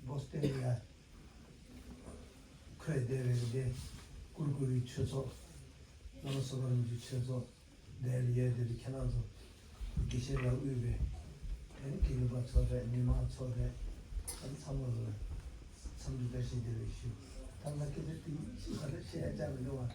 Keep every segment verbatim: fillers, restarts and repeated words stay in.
བོ་སི་ཊོན་ལ་འཁོད་བསྡད་པའི་འདི་ཀུར་ཀུ་རིའི་ཆོས་ཚོགས། བླ་མ་བསོད་ནམས་རིན་པོ་ཆེའི་ཆོས་ཚོགས་འདིར་ཡོད། དེ་ནི་ཁྱེད་རང་ཚོ་དགེ་བཤེས་ལ་དབུས་པའི་དེ་ནི་དགེ་འདུན་པ་ཚོགས་རེད། མི་མང་ཚོགས་རེད། ཨ་ནི་ཚང་མ་ལ་འཚམས་འདྲི་བཀྲ་ཤིས་བདེ་ལེགས་ཞུ། ད་ང་སྐད་ཆ་དེ་ཞིག་ག་རེ་བཤད་ཡ་ཅང་མི་འདུག་བ།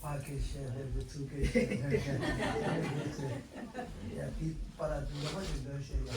ཕ་སྐད་བཤད་ལྷད་དེ་ཚུར་སྐད་བཤད་ལྷད་དེ་ཡ་དེ་པ་ར་དེ་འདྲ་པོ་ཞིག་འདོན་ཤེས་ཡ།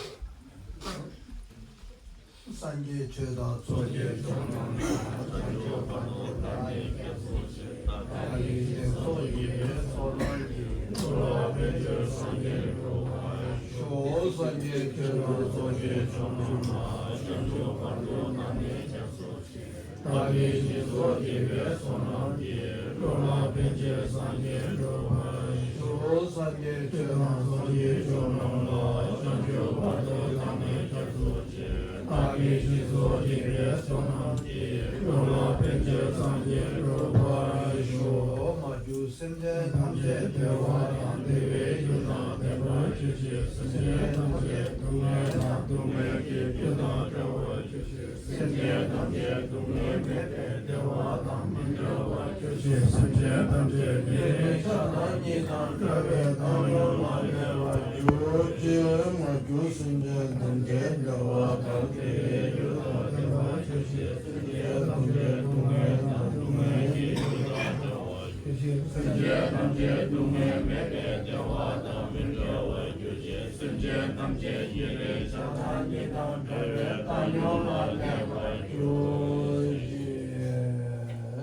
སངས་རྒྱས་ཆོས་དང་ཚོགས་ཀྱི་མཆོག་རྣམས་ལ། བྱང་ཆུབ་བར་དུ་བདག་ནི་སྐྱབས་སུ་མཆི། བདག་གིས་སྦྱིན་སོགས་བགྱིས་པའི་བསོད་ནམས་ཀྱིས། འགྲོ་ལ་ཕན་ཕྱིར་སངས་རྒྱས་འགྲུབ་པར་ཤོག། སངས་རྒྱས་ཆོས་དང་ཚོགས་ཀྱི་མཆོག་རྣམས་ལ། བྱང་ཆུབ་བར་དུ་བདག་ནི་སྐྱབས་སུ་མཆི། བདག་གིས་སྦྱིན་སོགས་བགྱིས་པའི་བསོད་ནམས་ཀྱིས། འགྲོ་ལ་ཕན་ཕྱིར་སངས་རྒྱས་འགྲུབ་པར་ཤོག། སངས་རྒྱས་ཆོས་དང་ཚོགས་ཀྱི་མཆོག་རྣམས་ལ། བྱང་ཆུབ་བར་དུ་བདག་ནི་སྐྱབས་སུ་མཆི། བདག་གིས་སྦྱིན་སོགས་བགྱིས་པའི་བསོད་ནམས་ཀྱིས། འགྲོ་ལ་ཕན་ཕྱིར་སངས་རྒྱས་འགྲུབ་པར་ཤོག། མ་གྱུར་སེམས་ཅན་ཐམས་ཅད་བདེ་བ་དང་བདེ་བའི་རྒྱུ་དང་ལྡན་པར་གྱུར་ཅིག། སེམས་ཅན་ཐམས་ཅད་སྡུག་བསྔལ་དང་སྡུག་བསྔལ་གྱི་རྒྱུ་དང་བྲལ་བར་གྱུར་ཅིག། སེམས་ཅན་ཐམས་ཅད་སྡུག་བསྔལ་མེད་པའི་བདེ་བ་དང་མི་འབྲལ་བར་གྱུར་ཅིག། སེམས་ཅན་ཐམས་ཅད་ཉེ་རིང་ཆགས་སྡང་གཉིས་དང་བྲལ་བའི་བཏང་སྙོམས་ལ་སླེབས་པར་གྱུར་ཅིག། མ་གྱུར་སེམས་ཅན་ཐམས་ཅད་བདེ་བ་དང་བདེ་བའི་རྒྱུ་དང་ལྡན་པར་གྱུར་ཅིག། སེམས་ཅན་ཐམས་ཅད་སྡུག་བསྔལ་དང་སྡུག་བསྔལ་གྱི་རྒྱུ་དང་བྲལ་བར་གྱུར་ཅིག། སེམས་ཅན་ཐམས་ཅད་སྡུག་བསྔལ་མེད་པའི་བདེ་བ་དང་མི་འབྲལ་བར་གྱུར་ཅིག། སེམས་ཅན་ཐམས་ཅད་ཉེ་རིང་ཆགས་སྡང་གཉིས་དང་བྲལ་བའི་བཏང་སྙོམས་ལ་སླེབས་པར་གྱུར་ཅིག།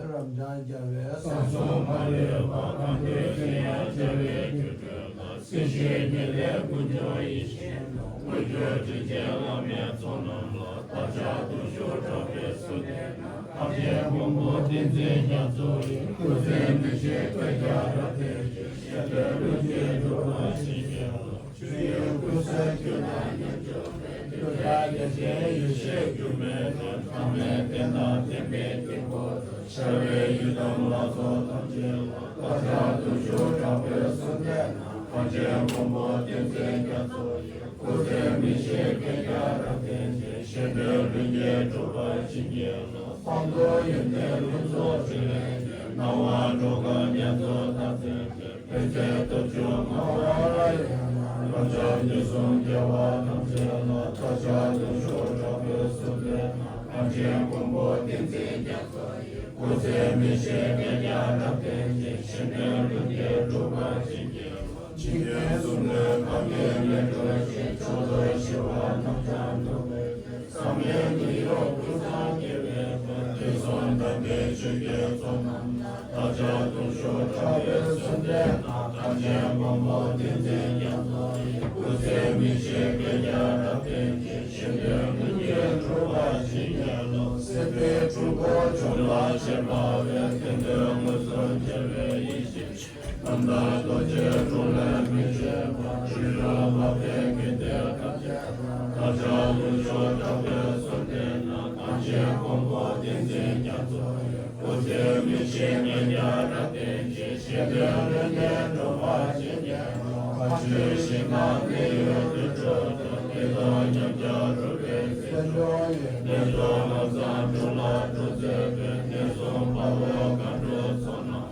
རབ་འབྱམས་རྒྱལ་བའི་གསང་གསུམ་མ་ལུས་པ། གང་འདུལ་གཞན་ཡང་བྱ་བའི་རྒྱུར་གྲོལ་བ། སྲིད་ཞིའི་ཉེར་ལེན་ཀུན་འབྱུང་ཡེ་ཤེས་ལ། དངོས་གྱུར་དྲིན་ཅན་བླ་མའི་ཚོགས་རྣམས་ལ། བདག་ཅག་དུད་འགྲོ་དྲག་པོའི་གསུང་བསྟན་ན། ཐམས་ཅད་མགོན་པོ་བསྟན་འཛིན་རྒྱ་མཚོ་ཡི། སྐུ་ཚེ་མི་ཤིགས་བསྐལ་བརྒྱར་རབ་བརྟན་ཅིང་། གཞན་དོན་ལྷུན་གྱིས་གྲུབ་པར་བྱིན་གྱིས་རློབས། ཆོས་དབྱིངས་ཀུན་གསལ་ཁྱོད་དང་མཉམ་སྦྱོར་བའི། ཏུཏྟཱ་རྒྱ་ཆེན་ཡེ་ཤེས་སྒྱུ་མའི་གདན། བླ་མའི་རྟེན་དང་བསྟན་པའི་དཀྱིལ་འཁོར་དུ། ཤར་བའི་ཡི་དམ་ལྷ་ཚོགས་ཐམས་ཅད་ལ། བདག་ཅག་དུད་འགྲོ་དྲག་པོའི་གསུང་བསྟན་ན། ཐམས་ཅད་མགོན་པོ་བསྟན་འཛིན་རྒྱ་མཚོ་ཡི། སྐུ་ཚེ་མི་ཤིགས་བསྐལ་བརྒྱར་རབ་བརྟན་ཅིང་། གཞན་དོན་ལྷུན་གྱིས་གྲུབ་པར་བྱིན་གྱིས་རློབས། སྤངས་རྟོགས་ཡོན་ཏན་ཀུན་རྫོགས་ཕྲིན་ལས་ཀྱི། སྣང་བ་འགྲོ་ཁམས་རྒྱ་མཚོ་མཐར་སོན་ཅིང་། ཕན་མཛད་སྟོབས་བཅུ་མངའ་བ་ཡན་ལག་རབ་འབྱམས་དུས་གསུམ་རྒྱལ་བ་ཐམས་ཅད་ལ། བདག་ཅག་དུད་འགྲོ་དྲག་པོའི་གསུང་བསྟན་ན། ཐམས་ཅད་མགོན་པོ་བསྟན་འཛིན་རྒྱ་མཚོ་ཡི། སྐུ་ཚེ་མི་ཤིགས་བསྐལ་བརྒྱར་རབ་བརྟན་ཅིང་། གཞན་དོན་ལྷུན་གྱིས་གྲུབ་པར་བྱིན་གྱིས་རློབས། འཇིག་རྟེན་གསུམ་ན་གང་གི་ལས་སྒྲོལ་ཞིང་། ཕྱོགས་བཅུའི་ཞི་བ་རྣམས་ཀྱང་འགྲུབ་པའི། བསམ་ཡས་ནི་གཡོ་ཀུན་སངས་རྒྱས་པའི་དཔལ། དུས་གསུམ་དམ་པའི་ཆོས་ཀྱི་ཚོགས་རྣམས་ལ། བདག་ཅག་དུད་འགྲོ་དྲག་པོའི་གསུང་བསྟན་ན། ཐམས་ཅད་མགོན་པོ་བསྟན་འཛིན་རྒྱ་མཚོ་ཡི། སྐུ་ཚེ་མི་ཤིགས་བསྐལ་བརྒྱར་རབ་བརྟན་ཅིང་། གཞན་དོན་ལྷུན་གྱིས་གྲུབ་པར་བྱིན་གྱིས་རློབས། སྲིད་པའི་འཁྲུལ་འཁོར་འཇོམས་པར་བྱེད་པ་བས། དོན་དུ་མངོན་སུམ་མཇལ་བའི་ཡེ་ཤེས། རྣམ་དག་རྡོ་རྗེའི་དྲུང་ལས་མི་ཕྱེད་པ། ཞི་ཁྲོའི་འཕགས་པའི་དགེ་འདུན་ཐམས་ཅད་ལ། བདག་ཅག་ཀུན་མཆོག་གྲགས་པའི་གསུང་དེས་ན། དམ་ཅན་མགོན་པོ་བསྟན་འཛིན་རྒྱ་མཚོ་ཡི། སྐུ་ཚེ་མི་ཤིགས་བསྐལ་བརྒྱར་རབ་བརྟན་ཅིང་། གཞན་དོན་ལྷུན་གྱིས་འགྲུབ་པར་བྱིན་གྱིས་རློབས། མཁའ་སྤྱོད་ཞིང་ཁམས་མི་ཡུལ་དུར་ཁྲོད་དུ། བདེ་སྟོང་ཉམས་བརྒྱ་གྲུབ་པའི་སེམས་མཆོག་ཡིས། བསྟན་སྐྱོང་ལམ་བཟང་འགྲོ་ལ་གྲོགས་མཛད་པའི། གནས་གསུམ་དཔའ་བོ་མཁའ་འགྲོའི་ཚོགས་རྣམས་ལ།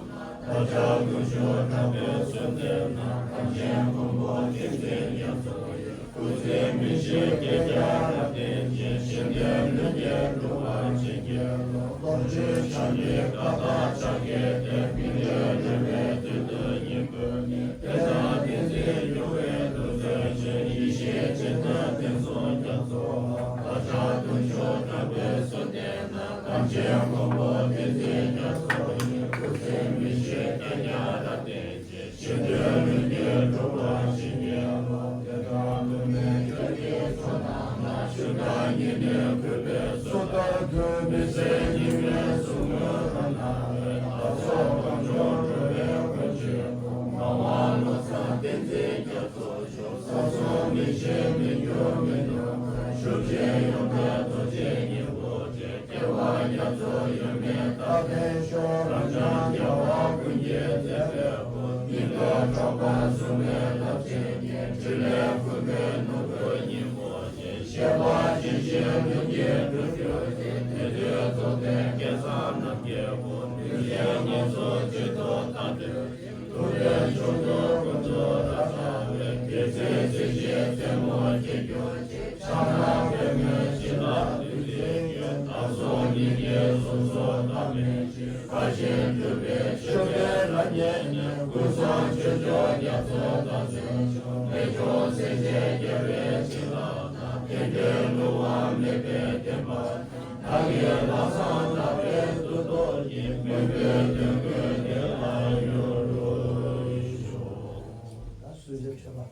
བདག་ཅག་ཀུན་མཆོག་གྲགས་པའི་གསུང་དེས་ན། དམ་ཅན་མགོན་པོ་བསྟན་འཛིན་རྒྱ་མཚོ་ཡི། སྐུ་ཚེ་མི་ཤིགས་བསྐལ་བརྒྱར་རབ་བརྟན་ཅིང་། གཞན་དོན་ལྷུན་གྱིས་འགྲུབ་པར་བྱིན་གྱིས་རློབས། རྡོ་རྗེ་འཆང་གི་བཀའ་རྟགས་ཕྱག་རྒྱའི་སྟེང་། སྨིན་གྲོལ་འགྲོ་བའི་དུས་སུ་ཉིད་བཀོད་ནས། དེ་དག་བསྟན་འཛིན་འགྱུར་བའི་ཐུགས་བརྩེ་ཆེ། ཡེ་ཤེས་སྤྱན་སྟོབས་བསྟན་སྲུང་རྒྱ་མཚོ་ལ། བདག་ཅག་ཀུན་མཆོག་གྲགས་པའི་གསུང་དེས་ན། དམ་ཅན་མགོན་པོ་བསྟན་འཛིན་རྒྱ་མཚོ་ཡི། སྐུ་ཚེ་མི་ཤིགས་བསྐལ་བརྒྱར་རབ་བརྟན་ཅིང་། གཞན་དོན་ལྷུན་གྱིས་འགྲུབ་པར་བྱིན་གྱིས་རློབས། དེ་དག་མཐོང་ནས་ཁྱོད་ཀྱི་ཚོགས་རྣམས་ལ། ཞུ་དག་སྙིང་ནས་གུས་པས་གསོལ་བ་འདེབས། མི་ཟད་ཉི་མའི་གཟུགས་བརྙན་རབ་སྣང་བའི། བདག་སོགས་གངས་ལྗོངས་འགྲོ་བའི་མགོན་ཆེན་པོ། ངག་དབང་བློ་བཟང་བསྟན་འཛིན་རྒྱ་མཚོ་མཆོག་ས་གསུམ་མི་ཤིགས་མི་འགྱུར་མི་ནུབ་པའི། ཤུགས་ཅན་ཡོན་ཏན་རྡོ་རྗེ་སྙིང་པོ་ཅན། སྐྱེ་བ་རྒྱ་མཚོ་ཡོན་མེད་རྟག་བརྟན་ཤོག་རབ་འབྱམས་རྒྱལ་བ་ཀུན་གྱི་མཛད་པའི་སྐུ། སྙིང་པོའི་གྲགས་པ་གཟུགས་མེད་རླབས་ཆེན་གྱི། ཕྲིན་ལས་ཀུན་གྱི་ནོར་བུ་སྙིང་པོ་ཅན། བཤད་པ་ཇི་བཞིན་ལྷུན་གྱིས་གྲུབ་གྱུར་ཅིག་དེ་དུས་རྫོགས་ལྡན་སྐལ་བཟང་རྣམས་ཀྱི་སྐུ། ལུས་ཅན་ངན་སོང་ཇི་སྡུག་དག་འདོད་ཅིང་། ཐུབ་བསྟན་མཆོག་ཏུ་ཀུན་ཏུ་བདག་སྐྱོང་བའི། རྒྱལ་སྲས་སྲས་ཀྱི་རྩེ་མོར་གཅིག་གྱུར་ཅིག་ཕྱག་ན་པདྨོའི་བྱིན་རླབས་བདུད་རྩིའི་རྒྱུན། བདག་སོགས་སྙིང་གའི་གཟུགས་སོགས་བདག་མེད་ཅིང་། བཀའ་བཞིན་སྒྲུབ་པའི་མཆོད་པའི་རབ་མཉེས་ནས། ཀུན་བཟང་ཆོས་སྐྱོང་རྒྱ་མཚོ་དང་མཚུངས་ཤིང་། རྨད་བྱུང་སྲས་བཅས་རྒྱལ་བའི་བྱིན་རླབས་དང་། བསྟན་འགྲོའི་ལུས་དབང་མེད་པའི་བསྟན་པ། བདག་གི་ལམ་བཟང་དག་པའི་མཐུ་སྟོབས་ཀྱིས། མོས་པའི་དོན་ཀུན་དེ་ལ་འགྲུབ་པར་ཤོག་ད་གསོལ་ཇ་མཆོད་པ།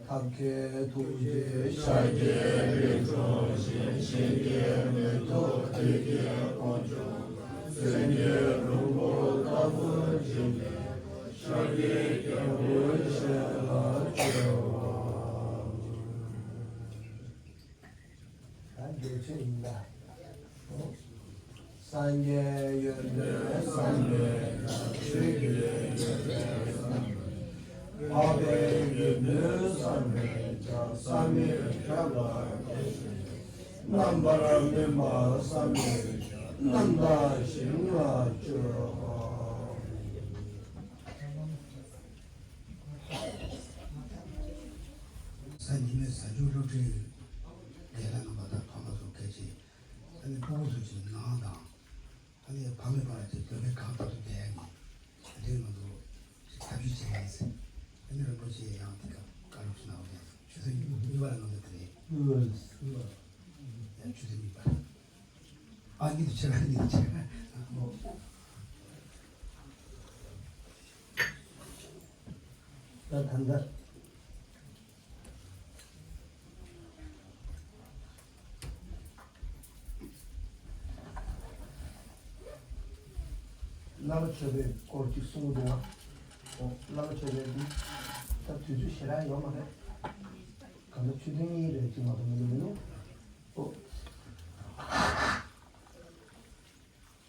ཐབས་མཁས་ཐུགས་རྗེས་ཤཱཀྱའི་རིགས་སུ་བྱོན། གཤིན་རྗེའི་མེ་ཏོག་ཁྲི་གི་དབང་ཕྱུག་སེང་གེའི་ལྷུན་པོ་ལྟ་བུར་བརྗིད་པའི། ཤཱཀྱའི་རྒྱལ་པོའི་ཞལ་ལ་མཆོད་པ། ད་འདོད་ཆེན་ཡིན་ད། སངས་རྒྱས་ཡོན་ཏན་བསམ་པས་ཀྱང་། ཆོས་ཀྱི་ཡོན་ཏན་བསམ་པས་ཀྱང་། འཕགས་པའི་ཡོན་ཏན་བསམ་པས་ཀྱང་། བསམ་མེད་ཁྱབ་པ་སྐད་ཅིག་རྣམ་པར་སྨིན་པ་བསམ་པས་ཀྱང་། རྣམ་དག་ཞིང་ལ་སྤྱོད་པ། གཟའ་ཉི་མའི་གཟའ་མཇུག་སློབ་ཁྲིད་རྒན་ལགས་རྣམ་པ་དང་ཐོག་མ་སོང་སྐད་ཆ། ཨ་ནི་སྤུ་གུ་ཚོ་ཅིག་ནང་དང་། ཨ་ནི་ཕ་མའི་བར་གྱི་འབྲེལ་བའི་གང་ལྟར་དུ་བསྡད་ཡ་ནི། དེ་ང་ཚོ་ཞིག་ཐབས་ཤེས་བྱེད་ཡ་ཡིན་ཟེར། ཨ་ནི་རིན་པོ་ཆེ་ཡང་དེ་ག་བཀའ་སློབ་ཞིག་གནང་བ་ཡིན། ཆུ་ཚོད་གཉིས་པ་ལ་གནང་འདུག་དེ་རེད། ཡང་ཆུ་ཚོད་གཉིས་པ། ཨ་གཉིས་དུ་ཕྱེ་ར་གཉིས་དུ་ཕྱེ་ར། ད་ད་ལྟ། བླ་མ་མཆོད་པའི་སྐོར་ཅིག་གསུང་གི་འདུག་བ། ཨོ། བླ་མ་མཆོད་པའི་འདི་ད་དུས་ཚོད་ཞེ་དྲག་ཡོད་མ་རེད། གང་ལྟར་ཆུ་ཚོད་གཉིས་རེ་ཅིག་མ་གཏོགས་མི་འདུག་མི་འདུག་ཨོ།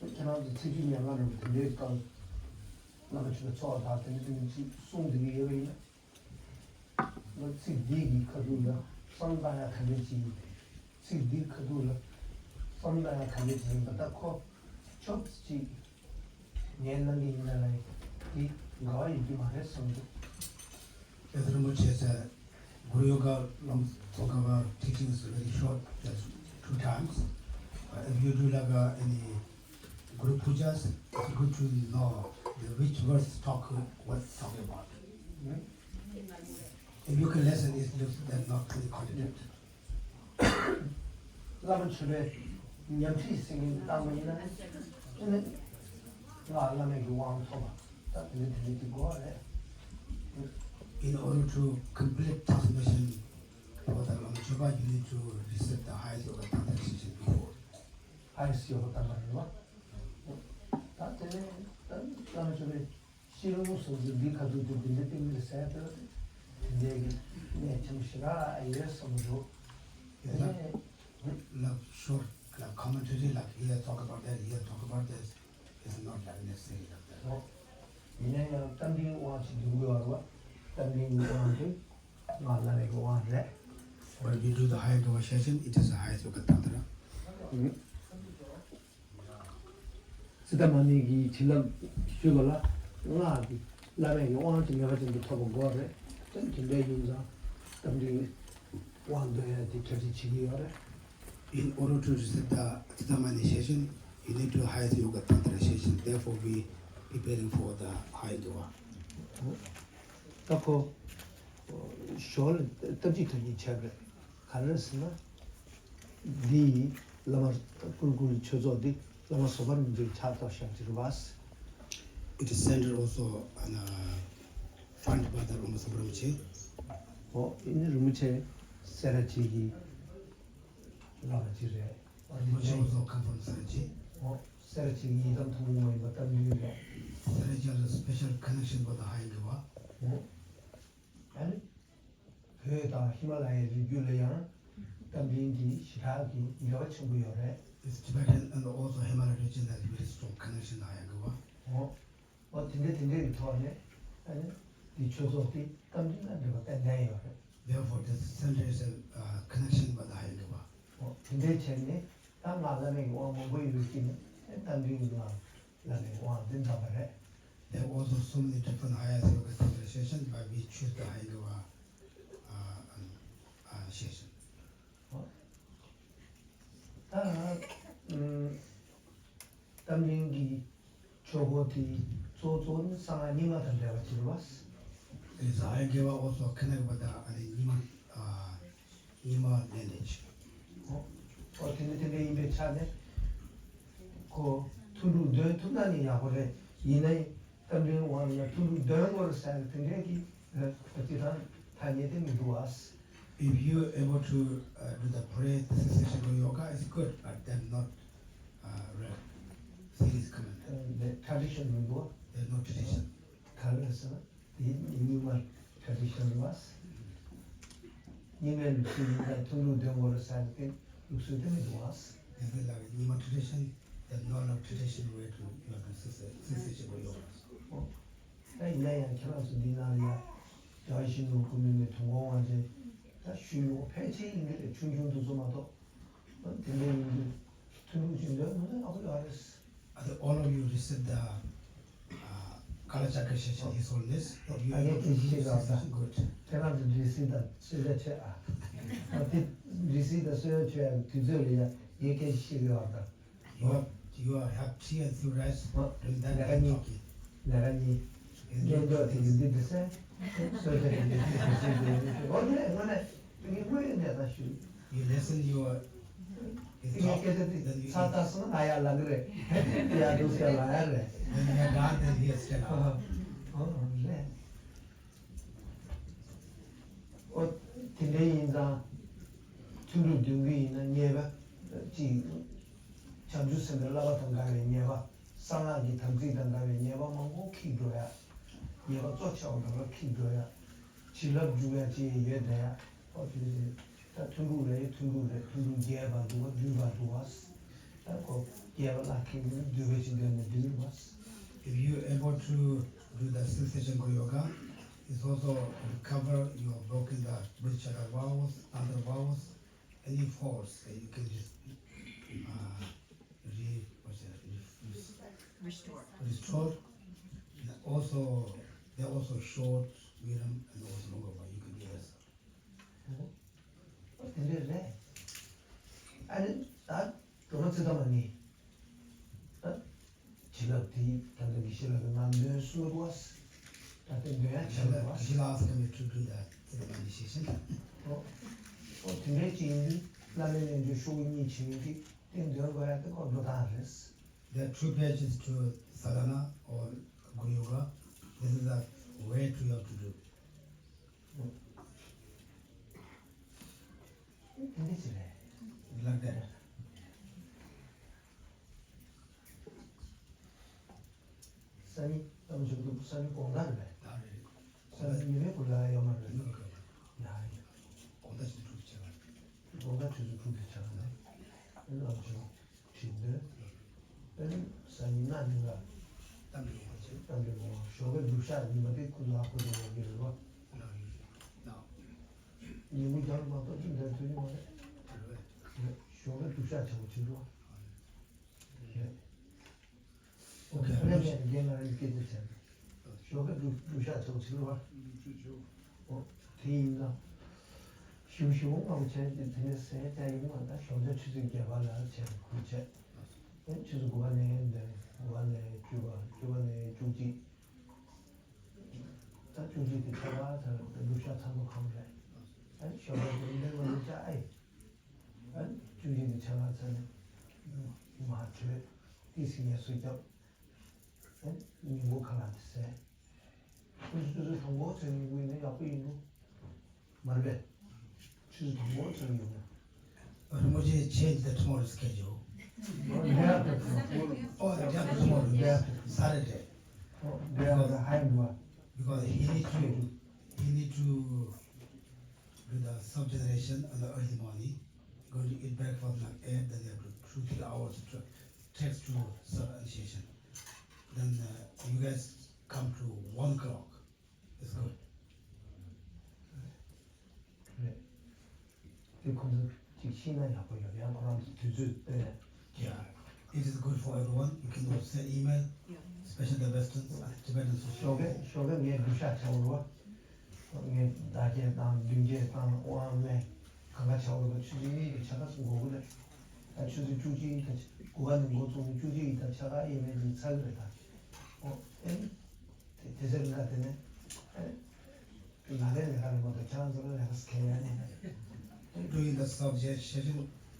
ཁྱེད་རང་ཚོ་ཚེས་བཅུ་ཉེར་ལྔ་ནང་དེ་འདྲའི་སྐབས་བླ་མ་མཆོད་པའི་ཚོགས་དང་དེ་འདྲ་དེ་འདྲ་ཅིག་གསུང་བསྡད་ཀྱི་ཡོད་པ་ཡིན་ན། ང་ཚིག་འདི་གི་ཁ་ཐུག་ལ་བསམ་བློ་བཏང་ཡ་ག་འདྲ་ཅིག་ཡིན། ཚིག་འདིའི་ཁ་ཐུག་ལ་བསམ་བློ་བཏང་ཡ་ག་འདྲ་ཅིག་ཡིན་པ་ད་ཁོ་ཆོབ་ཅིག་ངས་གནང་གི་ཡིན་ན་ལ་འདི་འགལ་བ་ཡོད་ཀྱི་མ་རེད་བསམ་འདུག་དེ་ཚོ་རིན་པོ་ཆེ་ཟེར། Guru Yoga Lam Tsongkhapa teaching is very short, just two times. But if you do like uh, any group pujas, it's good to know the, which verse talk what talk about. Hmm? If you can listen, it's just that not really contradict. བླ་མ་མཆོད་པའི་ཉམས་ཁྲིད་ཟེར་མཁན་བཏང་བ་ཡིན་ན། ཨ་ནི་ང་བླ་མའི་གི་དབང་ཐོབ་པ་ད་དེ་འདྲ་དེ་འདྲ་གི་དགོས་པ་རེད། In order to complete transmission for the Lama Chopa, you need to recite the highest yoga tantra session before. Highest yoga tantra རེད་བ། ད་དེ་ནས་ད་བླ་མ་མཆོད་པའི་ སྤྱི་ཡོངས་སོ་སོ་འདི་ཁ་ཐུག་ཏུ་འདི་འདྲ་སྟེང་འདིར་ཟེར་ཏེ་དེ་འདྲའི་གི་གནས་ཆེན་ཞིག་ཨ་ཡོད་བསམ་འདུག་དེ་ལ་ལབ་ཤོར་ལ་ཁོ་མེན་ཊ་རི་ལ་here talk about that, here talk about this, it's not that necessary like that. ཡིན་ན་ཡང་རྟ་མགྲིན་དབང་ཞིག་འདུག་ཡོད་རེད་བ། རྟ་མགྲིན་དབང་དེ་ང་ལ་མེད་ཀྱི་དབང་རེད། When we do the Hayagava session, it is the highest yoga tantra. ཙི་ཏ་མ་ཎི་གི་བྱིན་རླབས་ཞུས་པ་ལ་སྔགས་ཀྱི་བླ་མེད་ཀྱི་དབང་ཅིག་ངེས་པ་ཅན་དུ་ཐོབ་པ་དགོས་རེད། དེ་འདྲ་ཡིན་ཙང་རྟ་མགྲིན་དབང་འདོན་ཡ་དེ་གྲ་སྒྲིག་བྱེད་ཀྱི་ཡོད་རེད། In order to receive the Tsitamani session, you need to highest yoga tantra session. Therefore, we preparing for the Hayagava. ད་ཁོ་ཞོར་ལ་སྟབས་གཅིག་ཐབས་གཉིས་བྱས་པ་རེད། ག་རེ་ཟེར་ན། འདི་བླ་མ་ཀུན་མཁྱེན་ཆོས་ཚོགས་འདི་བླ་མ་བཟོད་པ་རིན་པོ་ཆེའི་ཕྱག་ཐོག་བཞག་ཅིག་རེད་བ། It is centered also on, uh, fund by the Lama Sopa Rinpoche. ཨོ་ཨ་ནི་རིན་པོ་ཆེ་སེ་ར་བྱེས་ཀྱི་བླ་མ་ཅིག་རེད། Rinpoche also come from Sarachi. ཨོ་སེ་ར་བྱེས་ཀྱི་ཡི་དམ་ཐུན་མོང་མ་ཡིན་པ་རྟ་མགྲིན་རེད། Sarachi has a special connection with the Hayagava. ཨོ་ཨ་ནི། བོད་དང་ཧི་མ་ལ་ཡའི་རི་རྒྱུད་ལ་ཡང་རྟ་མགྲིན་གྱི་ཞེ་དྲག་གི་འབྲེལ་བ་ཆེན་པོ་ཡོད་རེད། This Tibetan and also Himalayan region has very strong connection to Hayagava. ཨོ། ཨོ་དེ་འདྲ་དེ་འདྲ་གི་ཐོག་ནས་ཨ་ནི་འདི་ཆོས་ཚོགས་དེ་རྟ་མགྲིན་དང་འབྲེལ་བ་ཏན་ཏན་ཡོད་རེད། Therefore, this center is a, uh, connection with the Hayagava. ཨོ་དེ་འདྲའི་ཆ་ནས་ད་ང་བླ་མེད་ཀྱི་དབང་མང་པོ་ཡོད་ཀྱི་ནས་རྟ་མགྲིན་གྱི་ང་བླ་མེད་དབང་དེ་འདྲ་བ་རེད། There are also so many different Hayagava center sessions, but we choose the Hayagava, uh, um, uh, session. ད་ཨམ་རྟ་མགྲིན་གྱི་ཆོས་སྐོར་དེ་གཙོ་བོ་གཙོ་བོ་ནི་གསང་སྔགས་རྙིང་མ་དང་འབྲེལ་བ་ཆེ་བ། Is Hayagava also connected with the, uh, Nyingma, uh, Nyingma lineage? ཨོ་དེ་འདྲ་དེ་འདྲ་ཡིན་པའི་ཆ་ནས་ཁོ་ཐུན་དྲུག་འདོན་ཐུབ་ན་ནི་ཡག་པོ་རེད། ཡིན་ནའི་རྟ་མགྲིན་དབང་ལ་ཐུན་དྲུག་འདོན་དགོས་རེད་ཟེར་དེ་འདྲའི་གི་ཨ་ཅི་ཐང་ཐ་སྙད་དེ་མི་འདུག་ཨ། If you able to, uh, do the prayer, the six session of yoga is good, but then not, uh, real. Serious commitment. ཨ་ནི་ཊ་ར་ཌི་ཤན་མི་འདུག་ཨ། There's no tradition. ག་རེ་ཟེར་ན། དེ་རྙིང་མ་ཊ་ར་ཌི་ཤན་རེད་བ། རྙིང་མའི་ལུགས་སྲོལ་ཡིན་ན་ཐུན་དྲུག་འདོན་དགོས་རེད་ཟེར་ཏེ་ལུགས་སྲོལ་དེ་མི་འདུག་བ། This is like Nyingma tradition, there's no other tradition where to, you have to six, six session for yoga. ཨོ། ད་ཡིན་ན་ཡང་ཁྱེད་རང་ཚོ་འདི་ནང་ལ་ཡ་རྒྱལ་བ་ཡིད་བཞིན་ནོར་བུ་སྐུ་མྱུལ་མའི་དུས་འཁོར་དབང་ཆེན་ད་ཞུས་ཡོད། ཕལ་ཆེར་ཡིན་གྱི་རེད། ཆུང་ཆུང་དེ་ཚོ་མ་གཏོགས། དེ་འདྲ་ཡིན་དུས་ཐུན་དྲུག་ཅིག་འདོན་ན་ཡག་པོ་ཡོད་རེད། I think all of you received the, uh, Kalachakra session, His Holiness. Hope you ཨ་ངས་སྐད་ཆ་བཤད་ཡོད་ད། Good. ཁྱེད་རང་ཚོ་རི་སི་དང་གསོལ་ཇ་མཆོད་ཨ། ཨ་དེ་རི་སི་དང་གསོལ་ཇ་མཆོད་ཡག་དུས་ཚོད་ལ་ཡ་ངས་སྐད་ཆ་བཤད་ཡོད་ད། You are, you are have tea and few rice. ཨ་during that ལས་ཀ་time གཉིས། talking. ལས་ཀ་གཉིས། Is སྙན་ཐོག་དེ་འདི་འདི་ཟེར། གསོལ་ཇ་དེ་འདི་འདི་ཟེར་ཟེར་འདི་འདི་ཟེར། འོ་དེ་ལས་དངོས་གནས་ངས་དངོས་ཡོད་གནས་སྟངས་ཞུ། You listen your, his ངས་talk, སྐད་ཆ་དེ then you ཚར་eat. ཚར་སོང་ན་ང་ཡར་ལངས་གི་རེད། དེ་ཡར་འདུག་ཟེར་ལངས་ཡ་རེད། When you are done, then he has stand ཨ་up. ཨ་རེད། ཨོ་དེ་འདྲ་ཡིན་ཙང་ཐུན་དྲུག་འདོན་གྱི་ཡིན་ན་ཉེས་པ་གཅིག་བྱང་ཆུབ་སེམས་དཔའི་བསླབ་པ་དང་འགལ་བའི་ཉེས་པ། གསང་སྔགས་ཀྱི་དམ་ཚིག་དང་འགལ་བའི་ཉེས་པ་མང་པོ་འཁྱེར་འགྲོ་ཡ། ཉེས་པ་གཙོ་ཆེ་བ་འདྲ་བ་འཁྱེར་འགྲོ་ཡ། བྱིན་རླབས་འཇུག་ཡ་ཅིག་ཡོད་བསྡད་ཡ། ཨོ་དེ་རེད། ད་ཐུན་དྲུག་རེད། ཐུན་དྲུག་རེད། ཐུན་དྲུག་རྒྱས་པ་འདུག་བ། བསྡུས་པ་འདུག་བ། ད་ཁོ་རྒྱས་པ་ལ་འཁྱེར་ནས་བསྡུས་པ་ཅིག་འདོན་ནས་བསྡུས་པ། If you able to do the six session Guru Yoga, it's also recover your broken the Brihadshatta vows, Tantra vows, any faults that you can just, uh, re-, what's that? Re-, re-, Restore. Restore. And also, they're also short, medium, and also longer, but you can do this. ཨོ། དེ་འདྲ་རེད། ཨ་ནི་ད་སྒྲོལ་མ་ཙི་ཏ་མ་ཎི། ཨ། བྱིན་རླབས་དེ་ད་ལྟ་དགེ་བཤེས་ལགས་ཀྱིས་ནང་དོན་གསུངས་འདུག་བ། ད་ལྟ་འདོན་ཡ་བྱས་འདུག་བ། She asked me to do that, Tsitamani session. ཨོ། ཨོ་དེ་འདྲའི་ཅིག་ཡིན་དུས་བླ་མའི་རྣལ་འབྱོར་ཤོག་གུ་གཉིས་བྱིན་ཡོད་དེ་དེ་འདོན་དགོས་ཡ་དེ་ཁོ་འགྲོ་སྟངས་རེད། There are two pages to sadhana or Guru Yoga. This is the way to you have to do. འདི་འདི་ཅི་རེད། Like that. སང་ཉིན་གཏམ་བཤད་འདུག་སང་ཉིན་དགོང་དག་རེད་པས། ད་རེད། སང་ཉིན་ཉི་མའི་གུ་ལ་ཡོད་མ་རེད། ཉི་མའི་གུ་ལ་ཡོད་མ་རེད། ཡ་ཡ། དགོང་དག་ཆུ་ཚོད་དྲུག་ཏུ་ཆགས་པ་རེད། དགོང་དག་ཆུ་ཚོད་དྲུག་ཏུ་ཆགས་པ་རེད། ཨེ་ལགས་སོ། དྲི་འདོན། ཨེ་སང་ཉིན་གནངས་ཉིན་ལ། གཏམ་དཔེ་ཡོང་བ་བྱེད། གཏམ་དཔེ་ཡོང་བ། ཞོགས་ཀའི་གྲུབ་ཤག་ཉི་མ་དེ་ཁོ་ཚོ་ཧ་གོ་ཡོང་བ་གི་རེད་པ། ལགས་ཡོད་རེད། ལགས། ཉིན་གུང་རྒྱབ་ལ་མ་གཏོགས་ཅི་འདོན་ཐུབ་ཀྱི་མ་རེད། རེད་པས། ཞོགས་ཀའི་གྲུབ་ཤག་ཆེན་པོ་བྱེད་རོགས། རེད། ཨོ་ཁེ། ཨ་ནི་ངས་རྒན་ལགས་ལ་སྐད་ཆ་དྲིས་ན། ཞོགས་ཀའི་གྲུབ་གྲུབ་ཤག་ཆེན་པོ་བྱེད་རོགས། ཨོ་དེ་ཡིན་ན། ཞུ་ཞུ་སྔ་པོ་བྱས་ཏེ་དེ་ནས་ཟས་བཅའ་ཡིན་མ་ད་ཞོགས་ཇ་ཆུ་ཚོད་བརྒྱད་པ་ལ་བྱས་ནས་ཁུར་བྱས། ཨེ་ཆུ་ཚོད་དགུ་པ་ནས་འདིར་དགུ་པ་ནས་བཅུ་པ་བཅུ་པ་ནས་བཅུ་གཅིག་ད་བཅུ་གཅིག་དེ་ཆ་ག་ཚར་གྲུབ་ཤག་ཚང་མ་གང་རེད། ཨེ་ཞོགས་པ་དེ་འདིར་མ་ནས་བཅའ་ཨེ། ཨ་ནི་བཅུ་གཅིག་གི་ཆ་ལ་ཚར་ནས་མ་གྲོས་ཏི་སི་ངལ་གསོ་རྒྱབ། ཨ་ནི་ཉིན་གུང་ཁ་ལག་དེ་ཟས། ཁོ་ཚོ་ཆུ་ཚོད་དང་པོ་ཚར་ཉིན་གུང་ཡིན་ན་ཡག་པོ་ཡིན་འདུག་མ་རེད་པས། ཆུ་ཚོད་དང་པོ་ཚར་ཡོང་ན། But Rinpoche change the tomorrow schedule. Oh, day after tomorrow. Oh, day after tomorrow. Day after. Saturday. Oh, day after. Because, because he need to, he need to do the sub generation in the early morning, going to eat breakfast like eight, then you have to two, three hours to trek to sub initiation. Then uh, you guys come to one o'clock. It's good. རེད། དེ་ཁོང་ཚོ་ཅིག་ཤེས་ན་ཡག་པོ་ཡོད། ཡང་ཁོ་རང་ཚོ་དུས་ཚོད་སྟོན། Yeah, it is good for everyone. You can also send email, especially the Western and Tibetan social. ཞོགས་ཀས་ཞོགས་ཀས་ངས་གྲུབ་ཤག་བྱ་བ་རེད་པ། ངས་ཟླ་རྒྱས་དང་བདུན་རྒྱས་དང་དབང་མེད་གང་ག་བྱ་བ་རེད་པ། ཆུ་ཚོད་གཉིས་ཀྱི་ཆ་ག་ཚོད་འགོར་གི་རེད། ད་ཆུ་ཚོད་བཅུ་གཅིག་དང་དགུ་པ་ནས་འགོ་བཙུགས་ནས་བཅུ་གཅིག་དང་ཆ་ག་ཨེ་མེད་ཅིག་ཚར་གི་རེད་ད། ཨོ་ཨེ། དེ་དེ་ཚེ་རིང་ག་དེ་ནས་ཨེ། ང་ལས་ལས་ཀ་རིང་པོ་དང་ཁྱེད་རང་ཚོ་ལ་ལས་ཀ་ཁེལ་ཡ་ནི། Doing the subject, Shri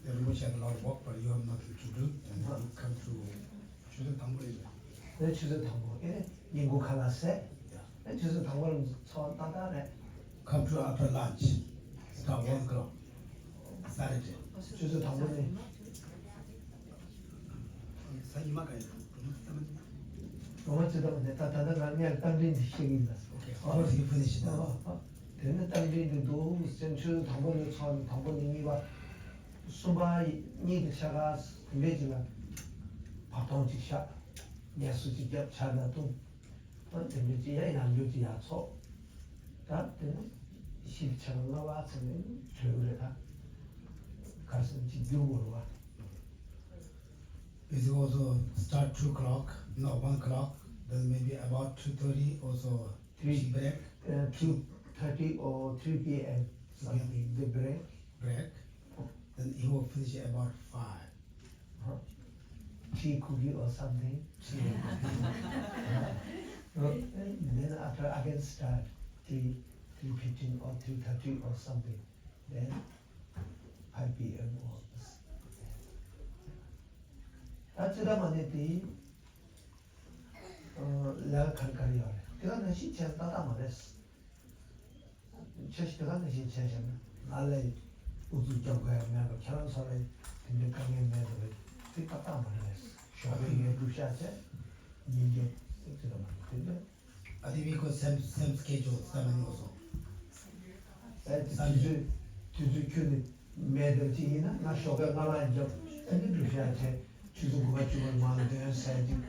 Rinpoche has a lot of work, but you have nothing to do, and you come to ཆུ་ཚོད་དང་པོ་ཡིན། ཨེ་ཆུ་ཚོད་དང་པོ་ཨེ་ཉིན་གུང་ཁ་ལག་ཟས། ཨེ་ཆུ་ཚོད་དང་པོ་ལ་ཚོགས་ཏག་ཏག་རེད། Come to after lunch. Start one o'clock. Saturday. ཆུ་ཚོད་དང་པོ་ནས། ས་ཉི་མ་ག་ཡིན་ནམ། སྒྲོལ་མ་ཚེ་དམ་ནས་ད་ད་ལྟ་ང་ངས་རྟ་མགྲིན་དེ་ཤེས་ཀྱི་ཡིན་ད། Okay, how was your finish? ཨ་ཨ། དེ་ནས་རྟ་མགྲིན་དེ་འདུག་ཟེར། ཆུ་ཚོད་དང་པོ་ནས་ཚོགས་ནས་དང་པོ་ནས་གཉིས་པ། གསུམ་པ་གཉིས་དེ་ཆ་ག་དེ་འདྲས་ཅིག་ལ་བག་སྟོང་ཅིག་བཞག་ངལ་གསོ་ཅིག་བརྒྱབ་ཆ་ན་བཏུང་། ཨ་དེ་འདྲས་ཅིག་ཡང་ཡང་འགྱུར་ཅིག་ཡར་ཚོགས། ད་དེ་ནས་ཤིབ་ཆ་ག་ལྔ་པ་ཚོ་ནས་གྲོལ་གི་རེད་ད། གར་སོང་ཅིག་འགྱུར་དགོས་རེད་བ། It also start two o'clock, no, one o'clock, then maybe about two thirty also three, tea break. Uh, two thirty or three p m something, the break. Break. Then he will finish about five. Huh? Tea, cookie or something. Tea. Uh, then after again start three, three fifteen or three thirty or something. Then five p m or ད་ཅི་ད་མ་ནས་དེ་ལས་ཀ་ག་རེ་ག་རེ་ཡོད་རེད། དེ་ག་ནང་བཞིན་བྱས་ཏག་ཏག་མ་རེད། འཆར་གཞི་དེ་ག་ནང་བཞིན་བྱས་བྱས་ན་ང་ལ་ཨུ་ཚུགས་རྒྱབ་དགོས་ཡ་མེད་པ། ཁྱེད་རང་ཚོ་ལ་དེ་འདྲའི་དཀའ་ངལ་མེད་པ་རེད། དེ་ཏག་ཏག་མ་རེད། ཞོགས་པའི་ངས་སྒྲུབ་ཤག་བྱས་ཉིན་རྒྱབ་ཅི་ད་མ་རེད་དེ་འདྲ། I think we could same, same schedule, seven also. ཨེ་དུས་ཚོད་དུས་ཚོད་ཁྱོན་ནས་མེད་འདོད་ཅིག་ཡིན་ན་ང་ཞོགས་ཀས་སྔ་མ་རྒྱབ་ཨ་ནི་སྒྲུབ་ཤག་བྱས་ཆུ་ཚོད་དགུ་པ་བཅུ་པ་མར་འདོན་ཟེར་ཅིག་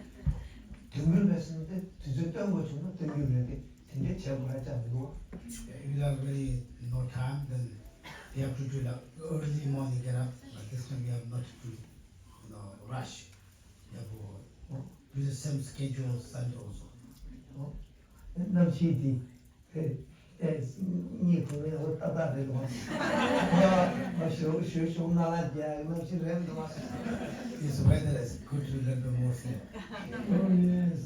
དོན་འཁྱོལ་བས་ཟེར་ན་དེ་དུས་ཚོད་སྟོན་དགོས་བྱུང་ན་སྟོན་རྒྱུ་རེད་དེ་དེ་འདྲའི་བྱེད་དགོས་ཡ་ཅང་མི་འདུག If you have really no time, then you have to do like early morning get up, but this time you have not to do, you know, rush. You have to do the same schedule Sunday also. གནམ་གཤིས་འདི། ཨེ། ཨེ། གཉིད་ཁུག་ནས་འོ་ཏག་ཏག་རེད་བ། ཨ། ཞོགས་ཞོགས་ཞོགས་ང་ལ་རྒྱག་གནམ་གཤིས་རན་འདུག་བ། This weather is good to live in more sleep. Oh, yes.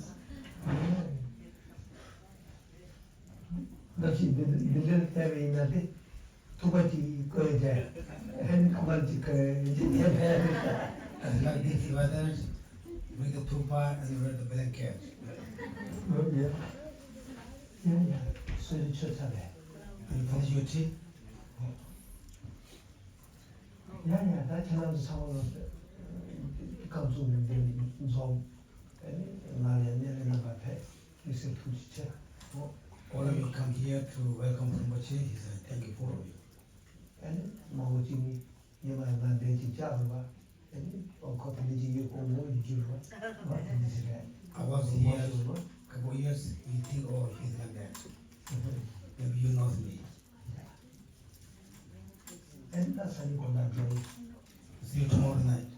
གནམ་གཤིས་འདི་འདི་འདྲར་བལྟས་པ་ཡིན་ན་དེ། ཐུག་པ་གཅིག་བསྐོལ་བྱས། ཧན་ཁུ་པར་གཅིག་བསྐོལ་གཅིག་དེ་ཕན་རེད། Like this weather, with the tupa and with the blanket. ཡ་ཡ། སོ་སོའི་ཆོས་ཚར་བས། You finish your tea? ཡ་ཡ། ད་ཁྱེད་རང་ཚོ་ཚང་མ་ལ་རྐང་བཙུགས་ནས་འདིར་འཛོམས། ང་ལ་སྣེ་ལེན་གནང་བར་ཕེབས། ཨེ་སེ་ཐུགས་རྗེ་ཆེ། All of you come here to welcome Rinpoche. He said, thank you for all of you. ཨ་ནི་མང་པོ་ཅིག་ནི་ཉི་མ་ལ་འདས་ཅིག་བཅག་རུ་བ། ཨ་ནི་ཨོ་ཁོ་དེ་འདྲ་ཅིག་ཡོད་ཁོ་ངོ་ཡི་རྒྱུ་རུ་བ། ཨ་དེ་འདྲ་ཞིག་རེད། I was here a couple of years, you think, oh, he's like that. Maybe you know me. ཨ་ནི་ད་ས་ནི་གོ་ན་འགྲོ། See you tomorrow night.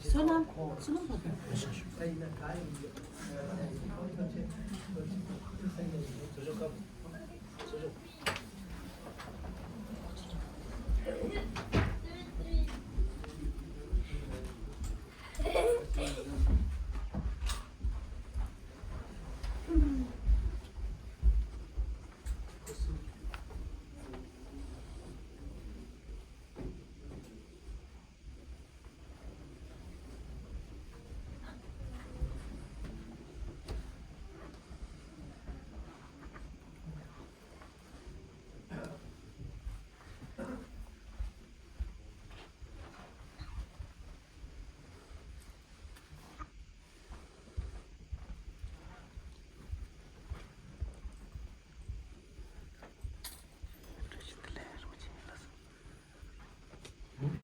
བསོད་ནམས། བསོད་ནམས་པ་དང་།